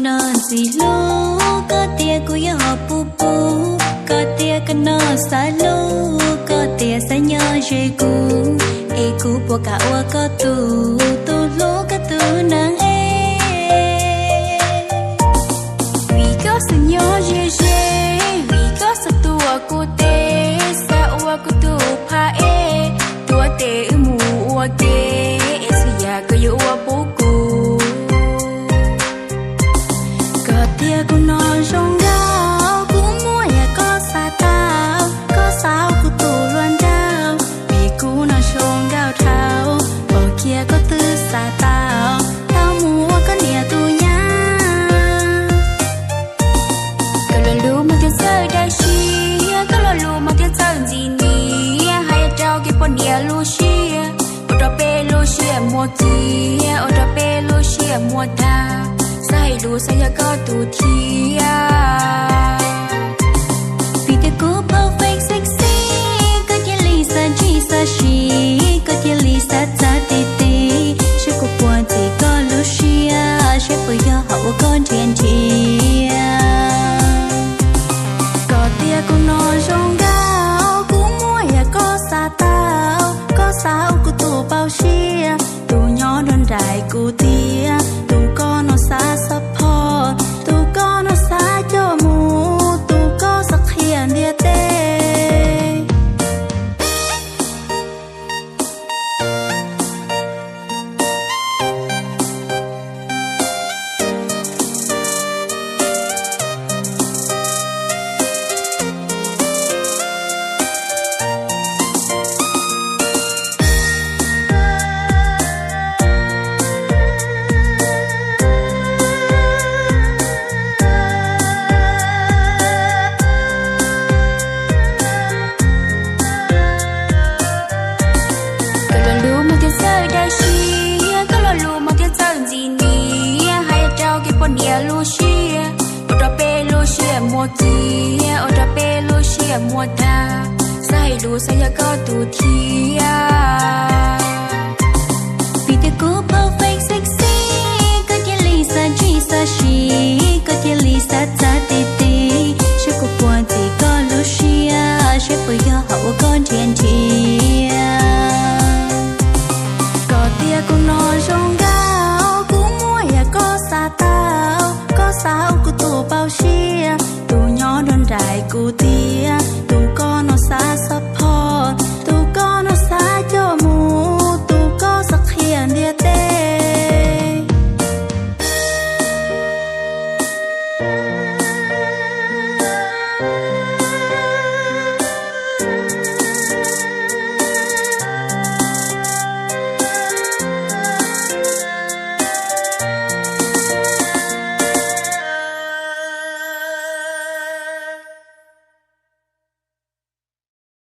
Koj ntxim hlub, koj tias kuv yuav ho puv pug, koj tias koj no xav hlub, koj tias xav nyob ze kuv, es kuv puas kam ua koj tus, tus hlub koj tus neeg es. Vim koj xav nyob ze ze, vim koj xav tuaj kuv teb, xav ua kuv tus phab es, tuaj tes wb mus ua ke, es txhua yam koj yuav ua puv kuv. Koj tias kuv no zoo nkauj, kuv muaj yam koj xav tau, koj xav ua kuv tus hluas nraug, vim kuv no zoo nkauj dhau, pom kiag koj twb xav tau, tau mus ua koj niam tus nyab. Koj lo lus muaj tias txawj dawb siab, koj lo lus muaj tias txawj ntxim niam, hais rau kev poj niam lub siab, ua rau peb lub siab muaj kiag, ua rau peb lub siab muaj tag, xav hais lus xav yog koj tus thiab. Vim tias kuv perfect sexy, koj cia li xav ntsib xav siv, koj cia li xav txav tes tes, saib kuv puas ntxim koj lub siab, saib puas yog hom uas koj nrhiav nrhiav. Koj tias kuv no zoo nkauj, kuv muaj yam koj xav tau, koj xav ua kuv tus paub siab, tus nyob nrog nraim kuv tiag, tus koj no xav support, tus koj no xav coj mus, tus koj xav qhia ntiaj teb. Koj lo lus muaj tias txawj dawb siab, koj lo lus muaj tias txawj ntxim niam, hais rau kev poj niam lub siab, ua rau peb lub siab muaj kiag, ua rau peb lub siab muaj tag, xav hais lus xav yog koj tus thiab.